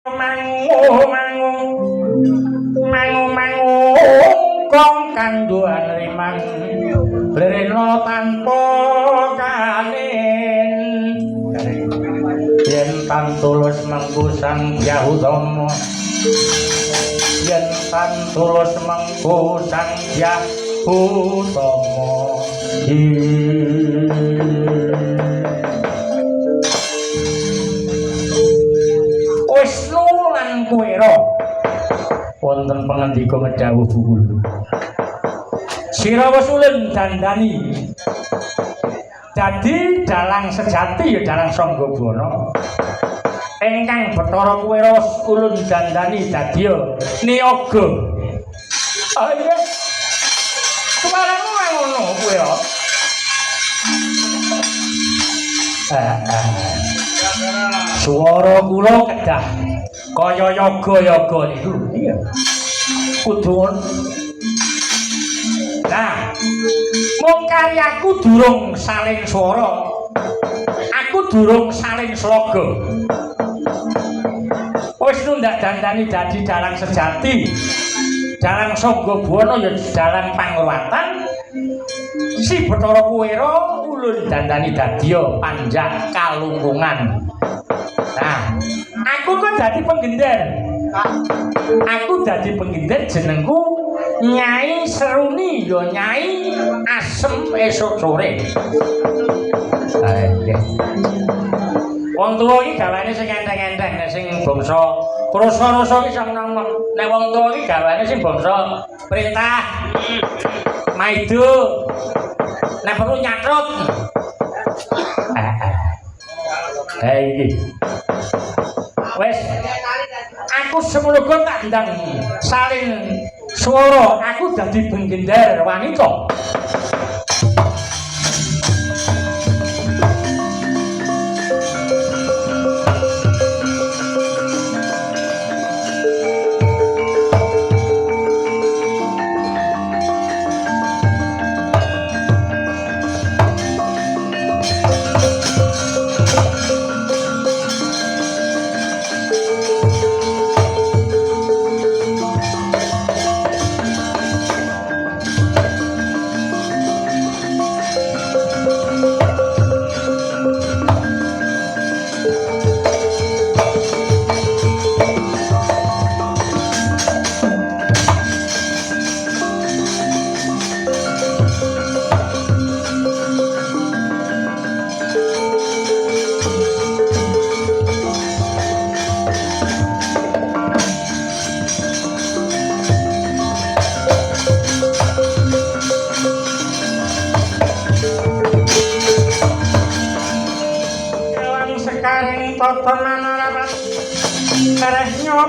Mangu mangu mangu mangu kong kandhuan rimang lirena tanpa kanin yen tan tulus mengku Sang Hyang Utama, yen tan tulus mengku Sang Hyang Utama. Wisnu lan Kuwera wonten pangandika ngedhawuh bukul. Sira wis ulun dandani dadi dalang sejati ya dalang Sangga Buwana. Ingkang Bathara Kuwera wis ulun dandani dadi niyaga. Ah iya. Suaramu ngono Kuwera. Swara kula kedah kaya yaga-yaga niku. Iya. Kudu ngono. Nah, mung karyaku durung salin swara. Aku durung salin sloga. Wis nundak dandani dadi dalang sejati. Dalang Sangga Buwana ya dalang pangruwatan. Si Bathara Kuwera ulun dandani dadiya panjak kalungkungan. Nah, aku kok dadi penggender. Aku dadi penggender jenengku Nyai Seruni ya Nyai Asem esuk sore. Nggih. Wong tuwa iki gawane sing enteng-enteng nek sing bangsa rasa-rasa iki sing nom-nom. Nek wong tuwa iki gawane sing bangsa perintah. Maido. Nek perlu nyatrut. Iki. Wes. Aku semono tak ndang salin swara, aku dadi penggender wanita.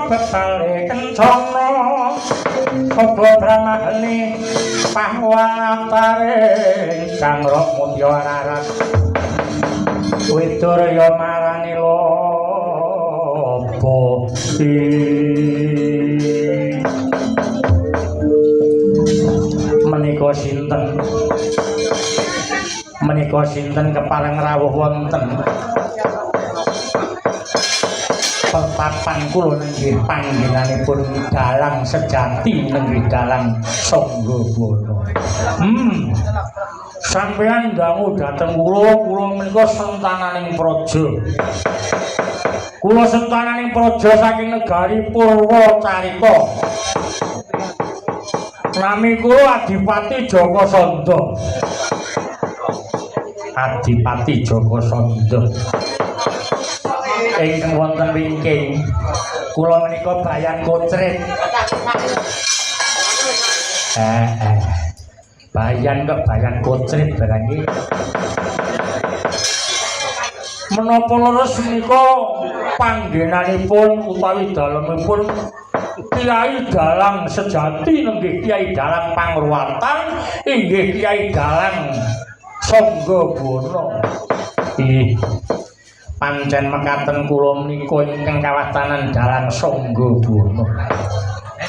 Bebale kencana apa bramahene pahwatare kang rok mutya rarat widurya marani lobo. Menika sinten? Menika sinten kepareng rawuh wonten papan kula nenggih panggenanipun dalang sejati nenggih dalang Sangga Buwana. Sampeyan dangu dhateng kula, kula menika sentananing praja. Kula sentananing praja saking negari Purwacarita. Nami kula Adipati Jaka Sandha. Adipati Jaka Sandha. Ingkang wonten wingking kula menika bayan kocret. Bayan kok bayan kocret barang iki. Menapa leres menika panggenanipun utawi dalemipun Kiai Dalang sejati nenggih Kiai Dalang Pangruwatan inggih Kiai Dalang Sangga Buwana. Ih. Pancen mekaten kula menika ingkang kawastanan dalang Sangga Buwana.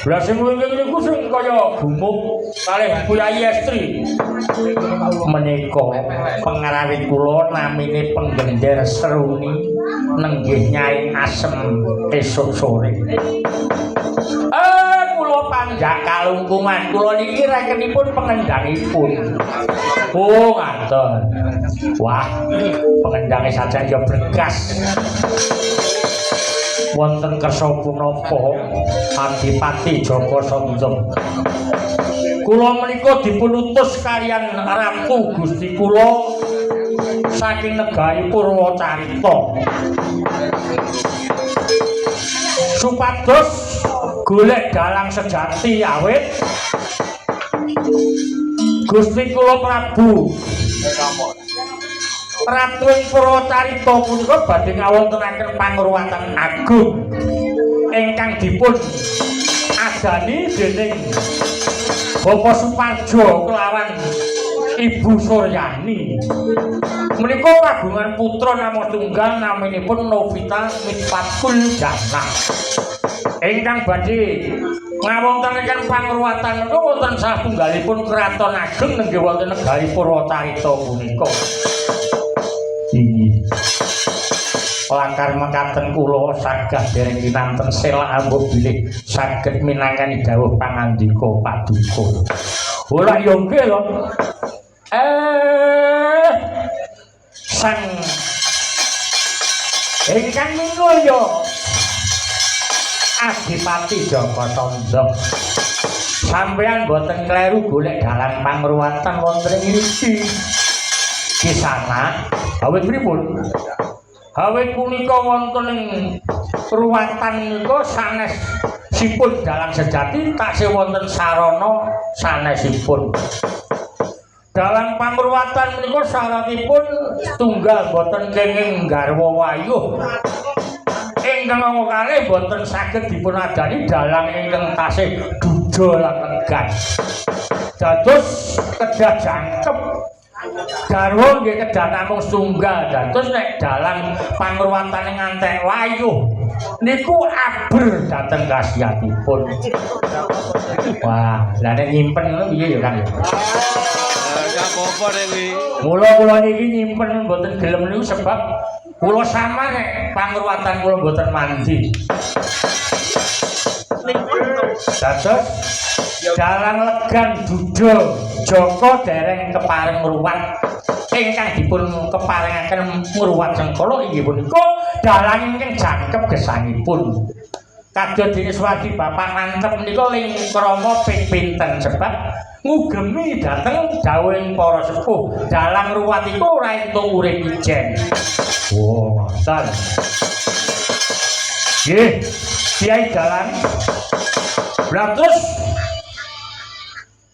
Lah sing wingking niku sing kaya gumuk kalih Kyai Estri. Menika pengrawit kula namine Penggender Seruni. Nenggih Nyai Asem esuk sore. Kula panjak kalungkungan, kula niki rekenipun pengendangipun. Oh, ngaten. Wah, pengendange saja ya bergas. Wonten kersa punapa Adipati Jaka Sandha? Kula menika dipunutus kaliyan Ratu Gusti kula saking negari Purwacarita. Supados golek dalang sejati awit Gusti kula Prabu Ratu ing Purwacarita punika badhe ngawontenaken pangruwatan agung ingkang dipun adani dening Bapak Suparjo kelawan Ibu Suryani. Menika kagungan putra nama tunggal naminipun Novita Mitfatul Jannah. Ingkang badhe ngawontenaken pangruwatan menika wonten satunggalipun kraton ageng nenggih wonten negari Purwacarita punika. Inggih. Lakar mekaten kula sagah dereng kinanten selak ambuh bilih saged minangkani dawuh pangandika paduka. Ora ya nggih lho. Sang ingkang minulya Adipati Jaka Sandha. Sampeyan boten kleru golek dalang pangruwatan wonten ing mriki. Kisana awit pripun? Awit punika wonten ing ruwatan menika sanesipun dalang sejati taksih wonten sarana sanesipun. Dalang pangruwatan menika syaratipun tunggal boten kenging garwa wayuh. Ingkang angka kalih boten saged dipun adani dalang ingkang tasih duda lan legan. Dados kedah jangkep garwa nggih kedah namung setunggal. Dados nek dalang pangruwatane ngantek wayuh niku aber dhateng khasiatipun. Wah, lha nek nyimpen ngono piye ya Kang? Gak apa-apa nek kuwi. Mula kula niki nyimpen mboten gelem niku sebab kula samar nek pangruwatan kula mboten mandi. Dados dalang legan duda Jaka dereng kepareng ngruwat ingkang dipun keparengaken ngruwat sengkala inggih punika dalang ingkang jangkep gesangipun. Kados dene swargi Bapak Mantep menika ling krama ping pinten sebab ngugemi dhateng dawuhing para sepuh dalang ruwat iku ora entuk urip ijen. Oh, ngoten. Nggih, Kiai Dalang. Lah terus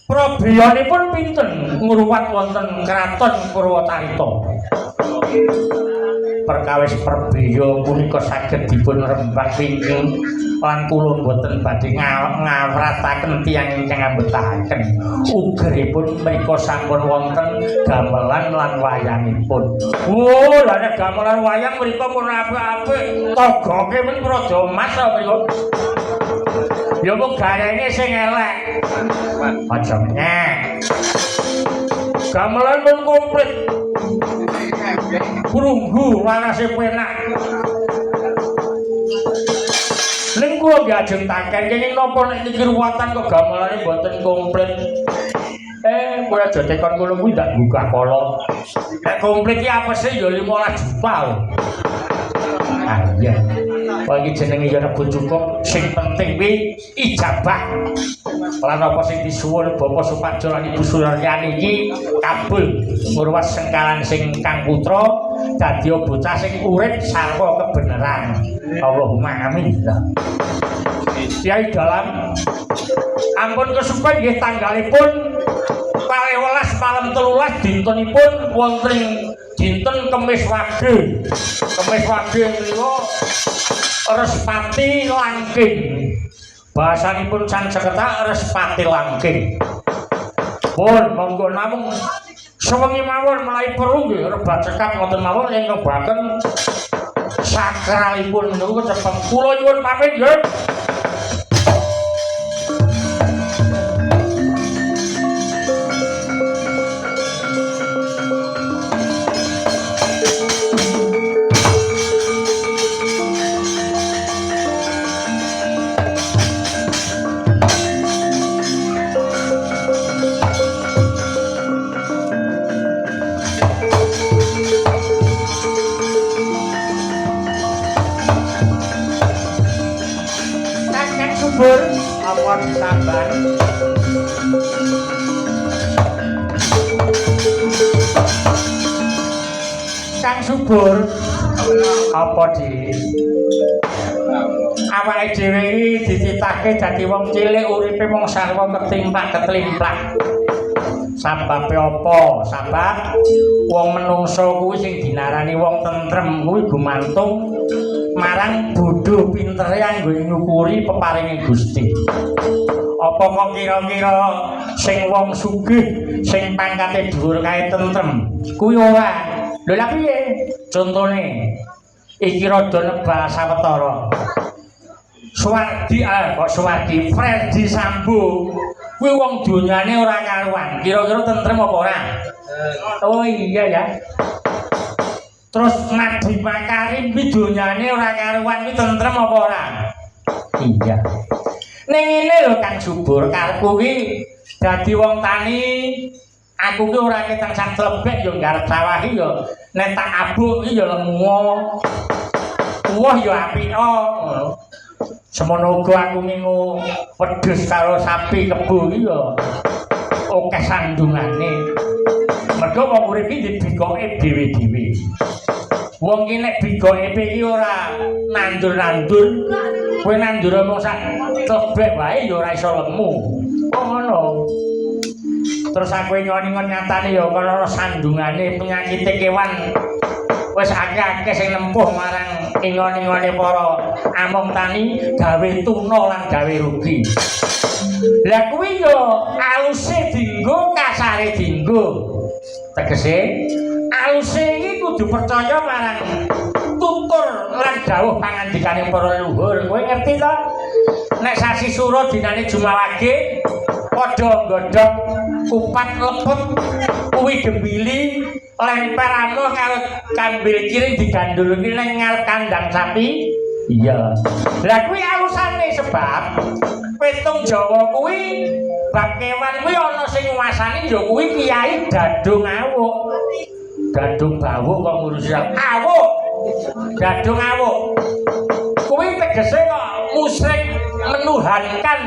prabeyanipun pinten ngruwat wonten kraton Purwacarita? Perkawis prabeya punika saged dipun rembag wingking lan kula mboten badhe ngawrataken tiyang ingkang ngambetahaken. Ugeripun mriku sampun wonten gamelan lan wayangipun. Oh, lha nek gamelan wayang mriku pun apik-apik, togoke men praja emas ta mriku. Ya mung garenge sing elek. Aja nyek. Gamelan pun komplit. Krunggu larase penak. Ning kula nggih ajeng taken kenging napa nek niki ruwatan kok gamelane mboten komplit. Kowe aja tekon kula kuwi ndak buka kala. Nek komplit iki apese ya 15 juta lho. Ah iya. Kok iki jenenge ya rebut cukup, sing penting kuwi ijabah. Lan apa sing disuwun Bapak Suparjo lan Ibu Suryani iki kabul ngruwat sengkalan sing kang putra dadi bocah sing urip sarwa kebenaran. Allahumma amin. Kiai Dalang ampun kesupen nggih tanggalipun 12 malam 13 dintenipun wonten ing dinten Kemis Wage. Kemis Wage menika Respati Langking. Bahasanipun Sanskerta Respati Langking. Pun monggo namung sewengi mawon menawi perlu nggih rebat cekap ngoten mawon ingkang baken sakralipun niku kecepeng. Kula nyuwun pamit nggih. Subur, apa disambar? Kang Subur, apa di awake dhewe iki dititahke dadi wong cilik uripe mung sarwa ketimpak-ketimplak. Sababe apa? Sabab wong menungso kuwi sing dinarani wong tentrem kuwi gumantung marang bodho pintere anggone nyukuri peparinge Gusti. Apa kok kira-kira sing wong sugih sing pangkate dhuwur kae tentrem? Kuwi ora. Lho lha piye? Contone iki rada nebal sawetara. Suwardi kok Suwardi Ferdi Sambo kuwi wong donyane ora karuan. Kira-kira tentrem apa ora? Oh iya ya. Terus Nadiem Makarim kuwi donyane ora karuan kuwi tentrem apa ora? Iya. Ning ngene lho Kang Subur, karepku kuwi dadi wong tani, aku ki ora ketang sak tlebek ya nggarep sawah iki ya nek tak abuk iki ya lemu. Woh ya apika ngono. Semono uga aku ngingu wedhus karo sapi kebo iki ya akeh sandungane. Mergo wong urip iki dibigoke dhewe-dhewe. Wong ki nek bigoke iki ora nandur-nandur, kowe nandur mung sak tlebek wae ya ora iso lemu. Oh ngono. Terus aku ngon-ngon nyatane ya ana sandungane penyakite kewan wis akeh-akeh sing nempuh marang ingon-ingone para among tani gawe tuna lan gawe rugi. Lah kuwi ya aluse dinggo, kasare dinggo. Tegese aluse iki kudu percaya marang tutur lan dawuh pangandikane para leluhur. Kowe ngerti to? Nek sasi sura dinane Jumawage padha nggodhog kupat lepet kuwi gembili lemper amoh karo kambil kiring digandulke ning ngarep kandang sapi. Iya. Lah kuwi alusane sebab petung Jawa kuwi bab kewan kuwi ana sing nguasani ya kuwi Kiai Dadung Awuk. Dadung bawuk kok ngurusi awuk. Dadung awuk. Kuwi tegese kok musyrik menuhankan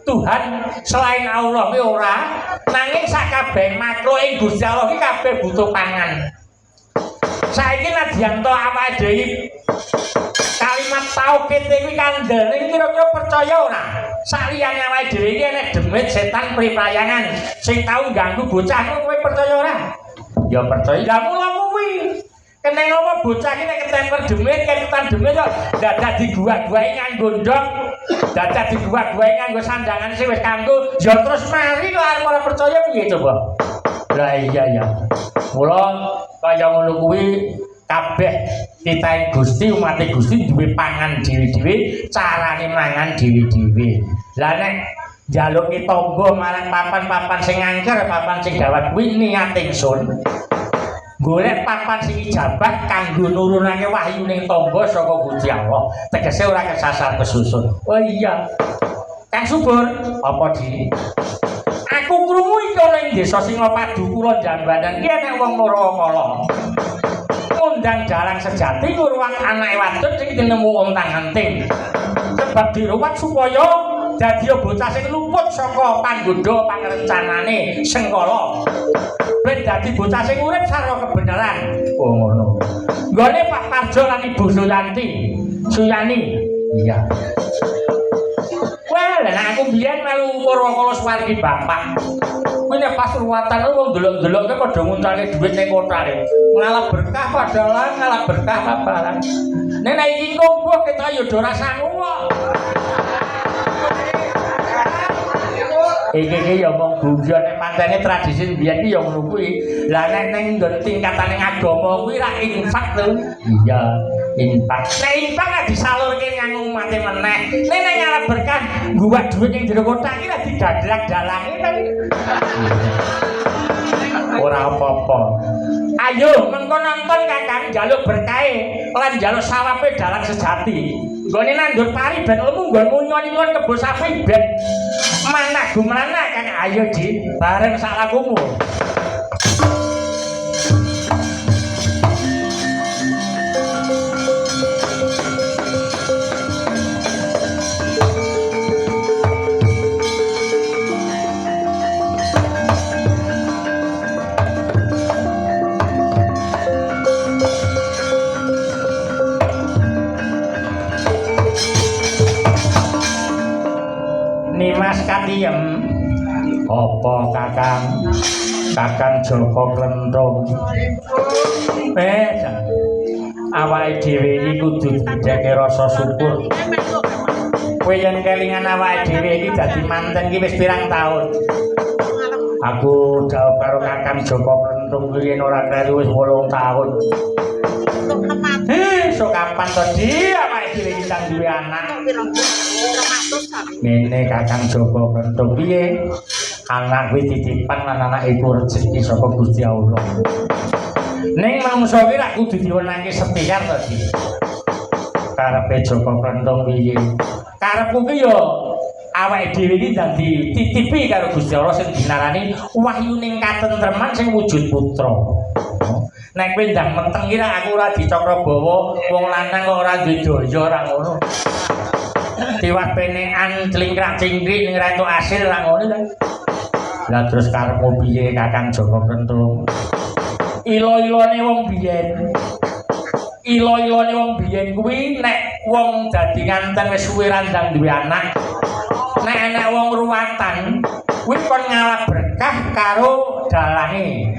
Tuhan selain Allah kuwi ora, nanging sakabeh makhluk ing Gusti Allah iki kabeh butuh pangan. Saiki nadyan to awake dhewe kalimat tauhid kuwi kandhane kira-kira percaya ora? Saliyane awake dhewe iki enek demit setan priprayangan sing tau ganggu bocah kowe percaya ora? Ya percaya. Lah mula kuwi keneng apa bocah iki nek ketemper demit, ketetan demit kok dadak diguwak-guwaki nganggo ndok, dadak diguwak-guwaki nganggo sandangan sing wis kanggo, ya terus mari kok arep ora percaya piye coba? Lah iya ya. Mula kaya ngono kuwi kabeh titahe Gusti, umate Gusti duwe pangan dhewe-dhewe, carane mangan dhewe-dhewe. Lah nek njaluke tangga marang papan-papan sing angker, papan sing gawat kuwi niat ingsun. Golek papan sing ijabah kanggo nurunake wahyu ning tangga saka Gusti Allah. Tegese ora kesasar kesusun. Oh iya. Kang Subur, apa di? Aku krungu iki ana ing desa Singopadu kula Jambanan iki enek wong Murwakala. Ngundang dalang sejati ngruwat anake wadon sing tinemu ontang-anting. Sebab diruwat supaya dadi bocah sing luput saka panggodha pangrencanane Sengkala. Ben dadi bocah sing urip sarwa kebenaran. Oh ngono. Nggone Pak Parjo lan Ibu Suyanti. Suyani. Iya. Wah, lah aku biyen melu Murwakala swargi bapak. Kuwi nek pas ruwatan wong delok-delokke padha nguncalke dhuwit ning kotane. Ngalap berkah padahal ngalap berkah babaran. Nek nek iki ngombo ketok ya do ora sangu kok. Iki iki ya mung guyon nek pancene tradisi biyen iki ya ngono kuwi. Lah nek ning nggon tingkatane agama kuwi ra infak to. Iya, infak. Nek infak ra disalurke nang umate meneh. Nek nek ngarep berkah ngguwak dhuwit ning jero kotak iki ra digaglak dalange ta iki. Ora apa-apa. Ayo mengko nonton Kakang njaluk berkahe lan njaluk sawabe dalang sejati. Nggone nandur pari ben lemu nggonmu ngon-ngon kebo sapi ben manah gumrana Kang. Ayo Di bareng sak lakumu. Mas Katiyem. Apa Kakang? Kakang Joko Klenthung. Awake dhewe iki kudu didheke rasa syukur. Kowe yen kelingan awake dhewe iki dadi manten iki wis pirang taun. Aku dhaup karo Kakang Joko Klenthung kuwi yen ora kleru wis 8 taun. Sok kapan to Di awake dhewe iki ndang duwe anak. Ngene Kakang Joko Klenthung piye? Anak kuwi titipan lan anak iku rezeki saka Gusti Allah. Ning manungsa kuwi rak kudu diwenangke setiyar to Di. Karepe Joko Klenthung piye? Karepku ki ya awake dhewe iki dadi titipi karo Gusti Allah sing dinarani wahyuning katentreman sing wujud putra. Nek kowe ndang meteng ki aku ora dicakrabawa wong lanang kok ora duwe daya ora ngono. Tiwas penekan clingkrak-cingkrik ning ra entuk asil ora ngono ta. Lah terus karepmu piye Kakang Joko Klenthung? Ilo-ilone wong biyen. Ilo-ilone wong biyen kuwi nek wong dadi nganten wis suwe ra ndang duwe anak. Nek enek wong ruwatan kuwi kon ngalap berkah karo dalange.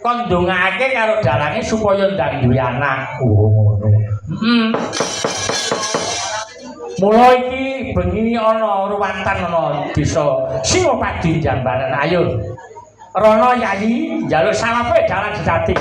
Kon ndongakake karo dalange supaya ndang duwe anak. Oh ngono. Heeh. Mula iki bengi ana ruwatan ana desa Singopadi Jambanan. Ayo. Rono Yayi njaluk sawape dalan sejati.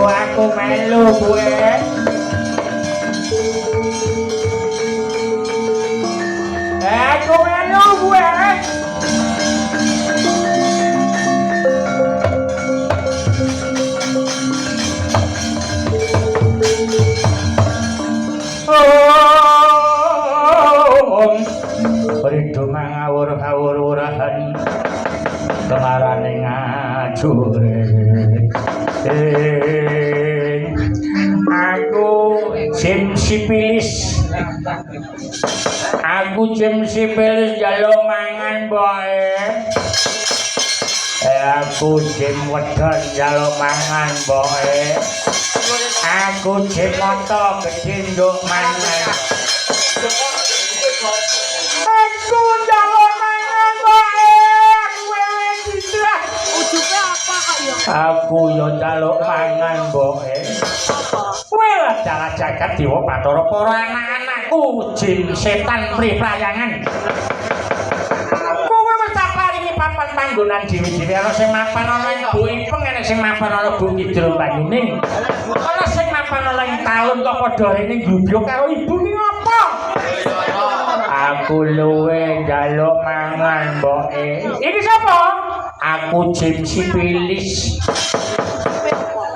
Aku melu kowe. Aku melu kowe. Om Rido mangawur-awur urahan kemarane ngajure. Aku Jim Sipilis. Aku Jim Sipilis njaluk mangan mboke. Aku Jim Wedon njaluk mangan mboke. Aku Jim Mata gedhe nduk mangan. Aku njaluk mangan mboke. Aku wewe citra. Ujuke apa kok ya? Aku yo njaluk mangan mboke. Kowe lah dalah jagat dewa Bathara para anak-anakku jin setan priprayangan. Kowe wis tak paringi papan panggonan dhewe-dhewe ana sing mapan ana ing Bu Ipeng, ana sing mapan ana Bu Kidul Banyuning. Ana sing mapan ana ing Talun kok padha rene nggubyuk karo ibu ki ngapa? Aku luwe njaluk mangan mboke. Iki sapa? Aku Jim Sipilis.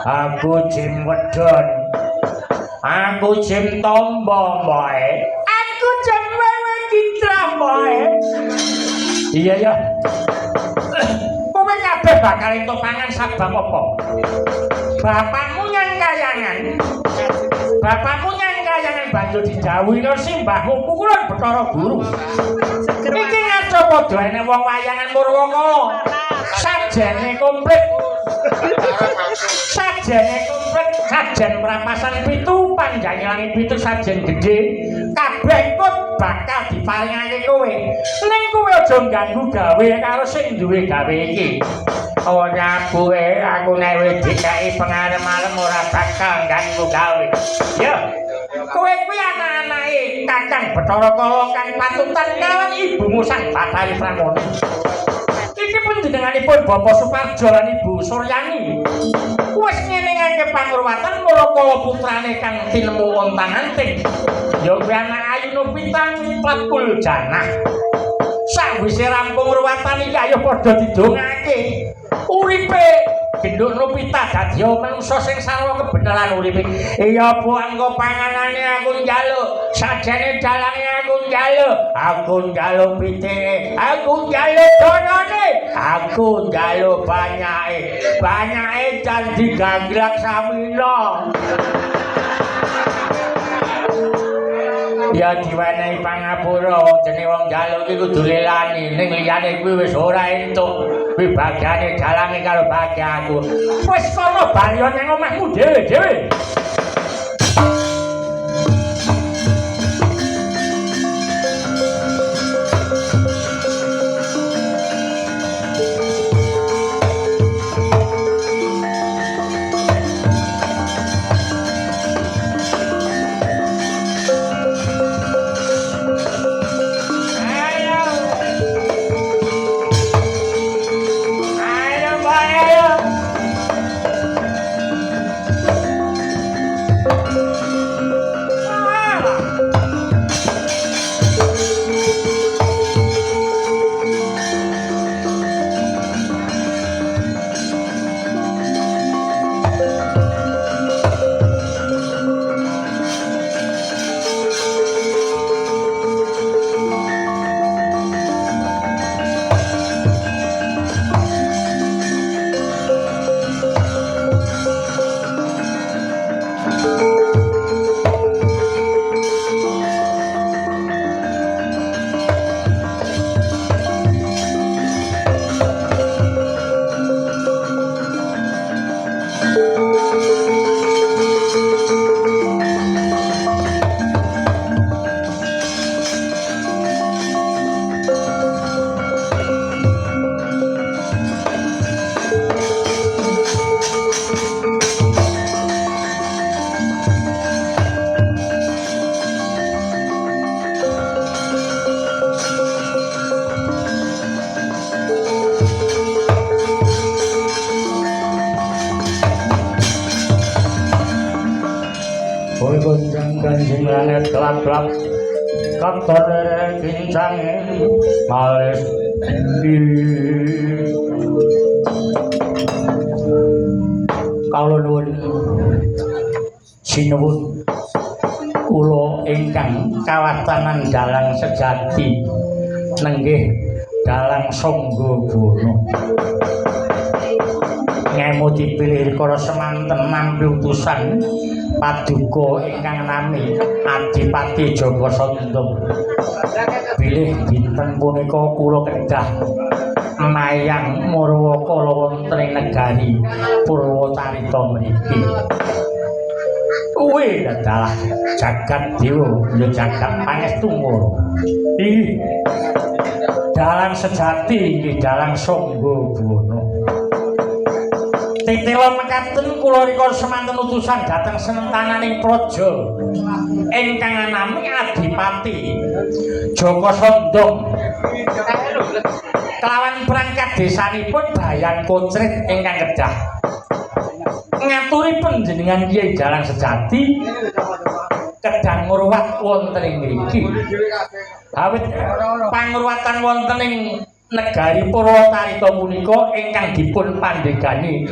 Aku Jim Wedon. Aku Jim Tombo mboke. Aku Jim Wewe Citra mboke. Iya ya. Kowe kabeh bakal entuk pangan sabab apa? Bapakmu nyang kayangan. Bapakmu nyang kayangan banjur didhawuhi karo simbahmu Pukulun Bathara Guru. Iki ngaco padha enek wong wayangan Murwakala. Sajene komplit. Sajene komplit, sajen prapasan pitu, panjange langit pitu sajen gedhe. Kabeh kut bakal diparingake kowe. Ning kowe aja ngganggu gawe karo sing duwe gawe iki. Ora kowe, aku nek wis dikai pengarep-arep ora bakal ngganggu gawe. Yo. Kowe kuwi anak-anake Kakang Bathara Kala kang patutan kawin ibumu Sang Bathari Pramana. Iki panjenenganipun Bapak Suparjo lan Ibu Suryani. Wis ngenengake pangurwatan Murakala putrane kang tinemu ontang-anting. Ya kuwi anak ayu Novita Platkul Janah. Sawise rampung ruwatan iki ayo padha didongake. Uripe genduk Nopita dadi manungsa sing sarwa kebenaran uripe. Iya bu anggo panganane aku njaluk, sajane dalange aku njaluk, aku njaluk pitike, aku njaluk donone, aku njaluk banyake, banyake jan digaglak samina. Ya diwenehi pangapura wong jenenge wong njaluk iki kudu lelani ning liyane kuwi wis ora entuk. Kuwi bagiane dalange karo bagianku. Wis kono bali nang omahmu dhewe-dhewe. Klap-klap katon kincange males kawula nuwun sinuwun kula ingkang kawatanan dalang sejati nenggih dalang Sangga Buwana ngemuti pilih rikala semanten nampi utusan paduka ingkang nami Adipati Jaka Sandha. Bilih dinten punika kula kedah mayang murwakala wonten ing negari Purwacarita mriki. Kuwi adalah jagat dewa ya jagat pangestu ngoro. Iki dalang sejati iki dalang Sangga Buwana. Titela mekaten kula rikala semanten utusan dhateng senentananing praja ingkang anami Adipati Jaka Sandha kelawan perangkat desanipun Bayan Kocrit ingkang kedah ngaturi panjenengan Kyai Dalang Sejati kedah ngruwat wonten ing mriki. Awit pangruwatan wonten ing negari Purwacarita punika ingkang dipun pandhegani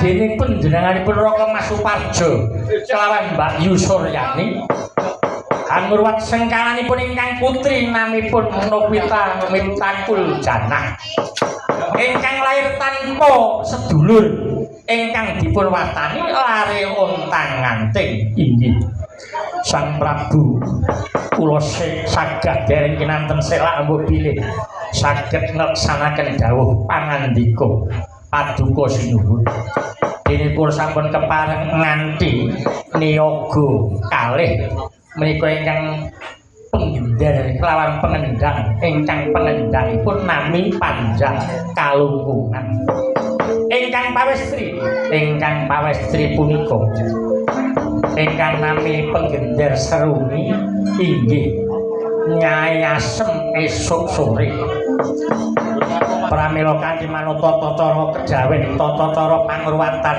dening panjenenganipun Raka Mas Suparjo kelawan Mbak Yu Suryani angruwat sengkalanipun ingkang putri namipun Novita Mitakul Janah ingkang lair tanpa sedulur ingkang dipun wastani lare ontang-anting. Inggih Sang Prabu kula saged dereng kinanten selak mbok bilih saged nglaksanaken dawuh pangandika paduka sinuwun. Dene kula sampun kepareng nganti niyaga kalih menika ingkang pengendar kelawan pengendang ingkang pengendangipun nami panjang kalungkungan. Ingkang pawestri punika ingkang nami penggender seruni inggih Nyai Asem esuk sore. Pramila kanthi manut tata cara kejawen tata cara pangruwatan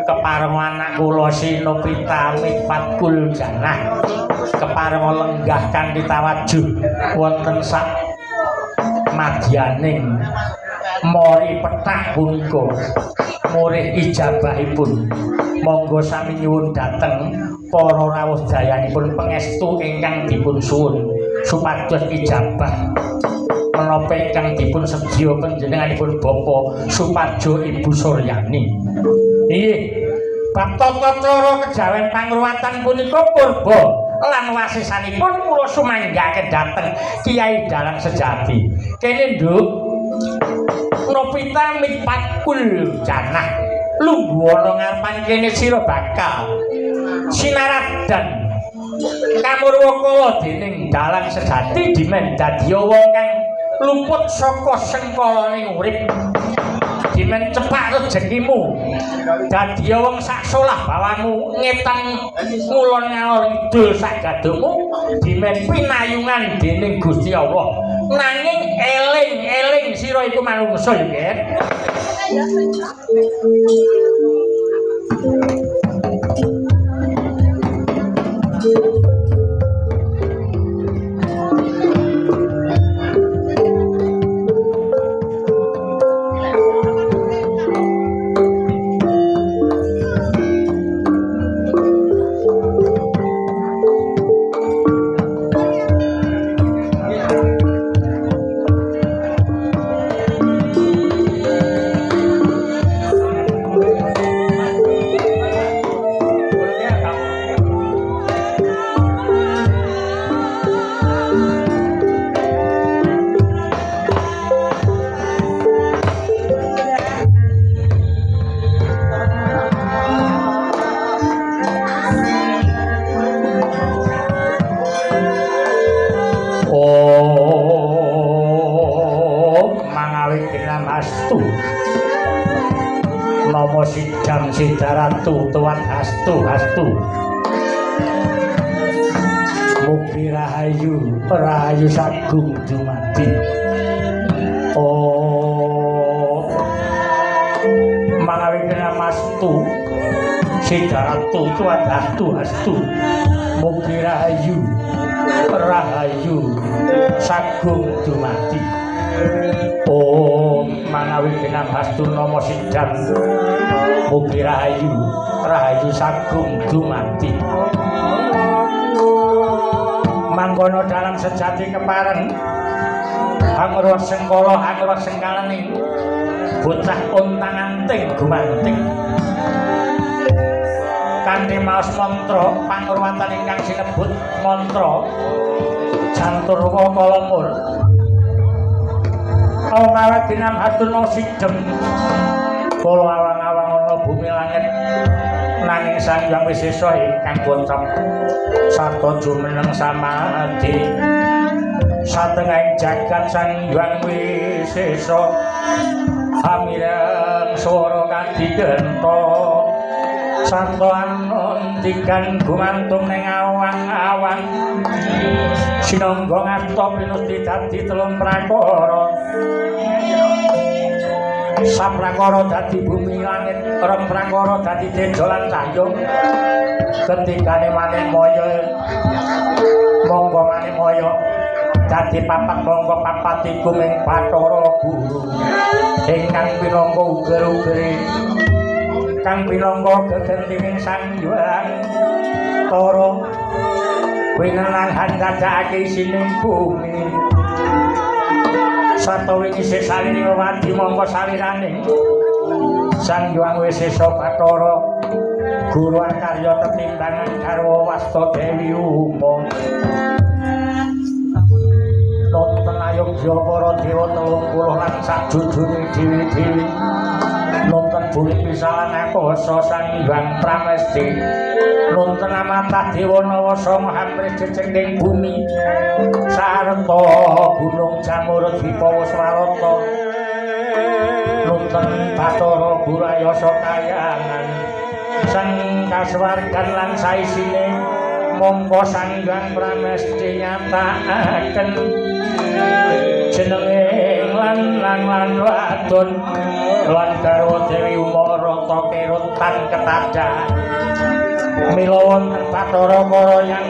kepareng anak kula Sinopita Mifatkul Janah kepareng lenggah kanthi tawajuh wonten sak madyaning Mori pethak punika murih ijabahipun. Monggo sami nyuwun dhateng para rawuh dayanipun pangestu ingkang dipun suwun supados ijabah menapa ingkang dipun sedya panjenenganipun Bapak Suparjo Ibu Suryani. Inggih, bab tata cara kejawen pangruwatan punika purba lan wasisanipun kula sumanggaaken dhateng Kiai Dalang Sejati. Kene Nduk, Novita mipatkul janah lungguh ana ngarepan kene sira bakal sinaradan kamurwakala dening Dalang Sejati dimen dadi wong kang luput saka sengkalaning urip, dimen cepak rejekimu dadi wong sak solah bawamu ngetan ngulon ngalor ngidul sak gadungmu, dimen pinayungan dening Gusti Allah. Nanging eling-eling sira iku manungsa ya, Ger. Namo sidam sidaratu tuan astu astu. Mugi rahayu rahayu sagung dumadi. Oh, mangawi namastu sidaratu tuan astu astu. Mugi rahayu rahayu sagung dumadi. Om manawi kinamastu nama sidam mugi rahayu rahayu sagung dumadi. Mangkono dalam sejati kepareng hangruwat sengkala hangruwat sengkalaning bocah ontang-anting gumanting kanthi maos mantra pangruwatan ingkang sinebut mantra Janturwa Kalamur. Awak dinam hatuna sidem kala awang-awang ana bumi langit nanging Sang Hyang Wisesa ingkang kocap sarta jumeneng samadhi satengahing jagat Sang Hyang Wisesa hamireng swara kadigenta sarta anondikan gumantung ning awang-awang sinangga ngasta pinusti dadi telung prakara. Saprakara dadi bumi langit, rong prakara dadi teja lan cahya. Ketigane manikmaya monggo manikmaya dadi papat monggo papat iku ming Bathara Guru ingkang pinangka uger-ugere kang pinangka gegentining Sang Hyang Tara winenang handadakake isining bumi. Sarta wingi saliring wadi mongko saliraning Sang Hyang Wisesa Bathara Guru akarya tetimbangan garwa wasta Dewi Uma. Nonton ayogya para dewa 30 lan sajujune dewi-dewi. Nonton bumi pisalan akasa Sang Hyang Pramesti. Nonton amatah dewa nawa sanga hamrih jejenging bumi sarta gunung jamur dwipa swarata. Nonton Bathara Guru ayasa kayangan sang kasuwargan lan saisine mongko Sang Hyang Pramesti nyatakaken jenenge lanang lan wadon lan garwa Dewi Uma rata kerutan ketadha. Mila wonten Bathara Kara Yang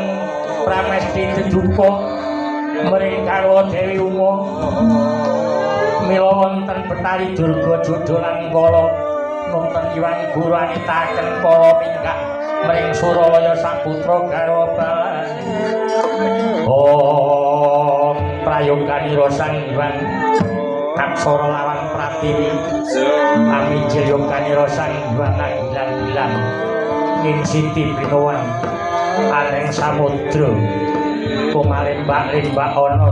Pramesti deduka Mring garwa Dewi Uma. Mila wonten Betari Durga Judha lan Kala nonton Iwan Guru anitaken para minggah mring Suralaya saputra garwa balane. Om prayoganira Sang Hyang Aksara lawang pratiwi amijil yoganira Sang Hyang agilang-gilang ing siti binuwang aneng samudra kumalembak-lembak ana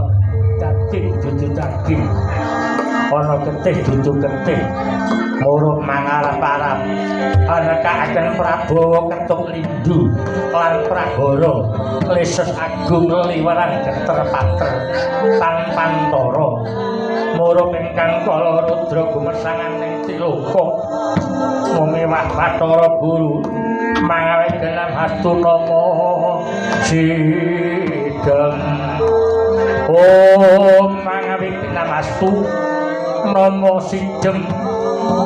daging dudu daging ana getih dudu getih murup mangarep-arep anekaken Prabawa ketuk lindu lan prahara lesus agung leliweran geter pater tanpantara murup ingkang kala rudra gumesangan ing tiloka mumewah Bathara Guru mangawe genam hastunama sidem. Om mangawe genam hastu nama sidem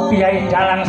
Kyai Dalang.